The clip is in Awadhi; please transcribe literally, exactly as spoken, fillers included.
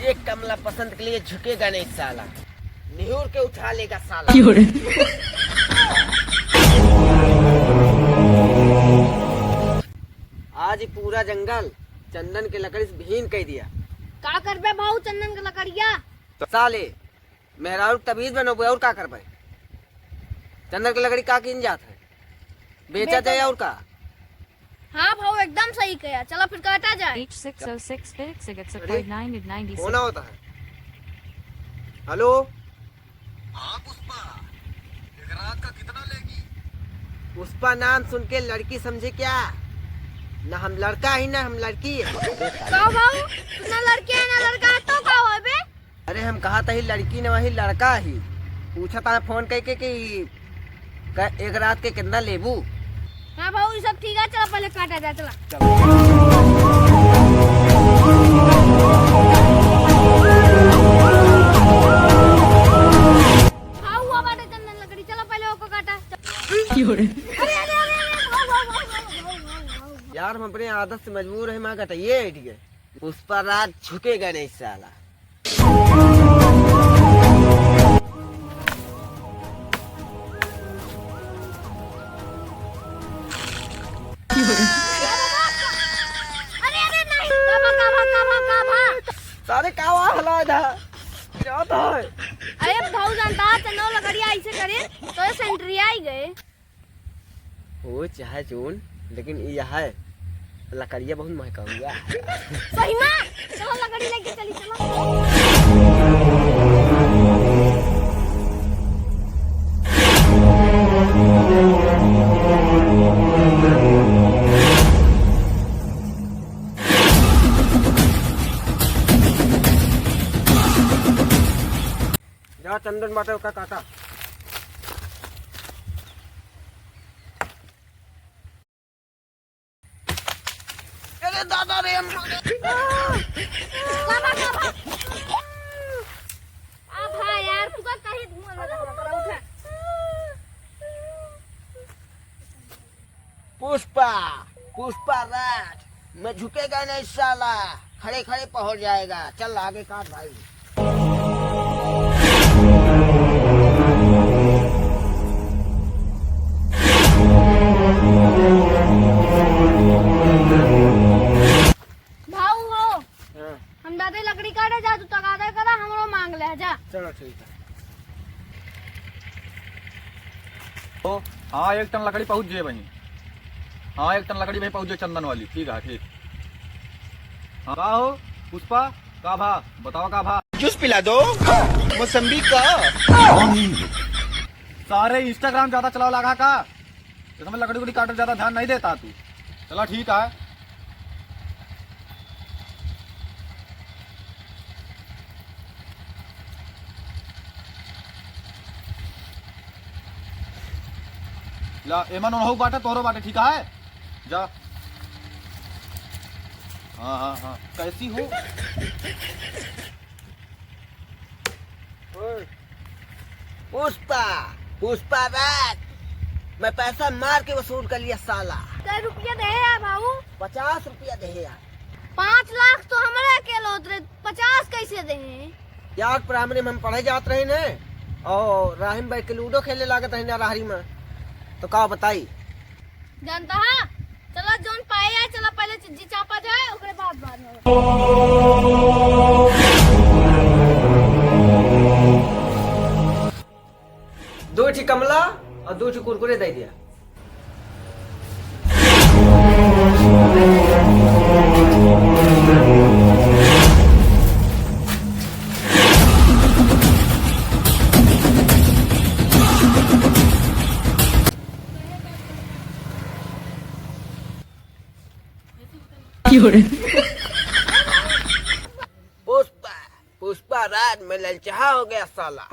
एक कमला पसंद के लिए झुकेगा नहीं साला, निहुर के उठा लेगा साला। क्यों रे? आज ही पूरा जंगल चंदन के लकड़ी से भीन कइ दिया। का करबे भाऊ चंदन के लकड़िया? साले, मेहरारू के तबीज बनोबे, और का करबे? चंदन के लकड़ी का कीन जात है? बेचा बेचा जाए और का? हाँ भाऊ, एकदम सही कहा। चलो फिर काटा जाए। H six oh six, six, six, अरे, five nine eight nine six। कौन होता है? हेलो? हाँ पुष्पा, एक रात का कितना लेगी? पुष्पा नाम सुन के लड़की समझे क्या? ना हम लड़का ही, ना हम लड़की है। का भाऊ, तू ना लड़की है, ना लड़का है, तो का होबे? अरे हम कहा था ही लड़की न वही लड़का ही। पूछा था फोन कइके कि क-, एक रात के कितना लेबू? हाँ भाऊ, ये सब ठीक है, चलो पहले काटा जाए, चला। भाऊ, हुआ बाटे चंदन लकड़ी, चलो पहले ओको काटा। अरे, अरे, अरे, अरे, भाऊ, भाऊ, भाऊ। यार, हम अपने आदत से मजबूर है, माँ कटाइए हट गए। पुष्पा राज झुकेगा नहीं साला। अरे, अरे, नहीं, काबा, काबा, काबा, काबा। सारे कावा हला दा। क्या था? अरे, भाऊ जानता, चंदो लकड़िया ऐसे करे, तो ये सेंट्री आई गए। हो चाहे जोन, लेकिन यह है, लकड़िया बहुत महका हुआ है। सही में? चलो लकड़ी लेके चली, चलो। जा चंदन बाटे ओका काटा। अरे दादा रे, हम बाबा, बाबा। आ भाई यार, तू का कहीं धुआं लगा, लगा, लगा, उठा। पुष्पा, पुष्पा राज, मैं झुकेगा नहीं साला, खड़े खड़े पहुंच जाएगा। चल आगे काट भाई। भाऊ हो, हाँ। हम जाते लकड़ी काटे, जा तू तगादा करा, हमरो मांग ले, जा। चलो ठीक है। ओ, हाँ, एक टन लकड़ी पहुँच जे वहीं। हाँ, एक टन लकड़ी वहीं पहुँच जे चंदन वाली। ठीक है, ठीक। हाँ, का हो पुष्पा, का भा, बताओ का भा। जूस पिला दो मौसम्बी का। सारे Instagram ज्यादा चलावा लागा का? तो समय लकड़ी उकड़ी काटे ज्यादा ध्यान नहीं देता तू। चला ठीक है। ला, एमन ओनहु बाटे, तोहरो बाटे, ठीक है? जा। हाँ, हाँ, हाँ। कैसी हो? ओए। पुष्पा, पुष्पा राज, मैं पैसा मार के वसूल कर लिया साला। कै रुपया दे यार भाऊ? पचास रुपया दे यार। पाँच लाख तो हमरे अकेले होत रहे, पचास कैसे दे? यार, प्राइमरी में हम पढ़े जात रहे ने, और राहिम भाई के लूडो खेले लागत रहे ने राहरी में, तो का बताई? जानता है, चला जौन पाए आए, चला पहले चिज्जी चापा जाए, ओकरे बाद, बाद में। दो ठी कमला और दो ठी कुरकुरे दे दिया। पुष्पा, पुष्पा राज में ललचाहा हो गया साला।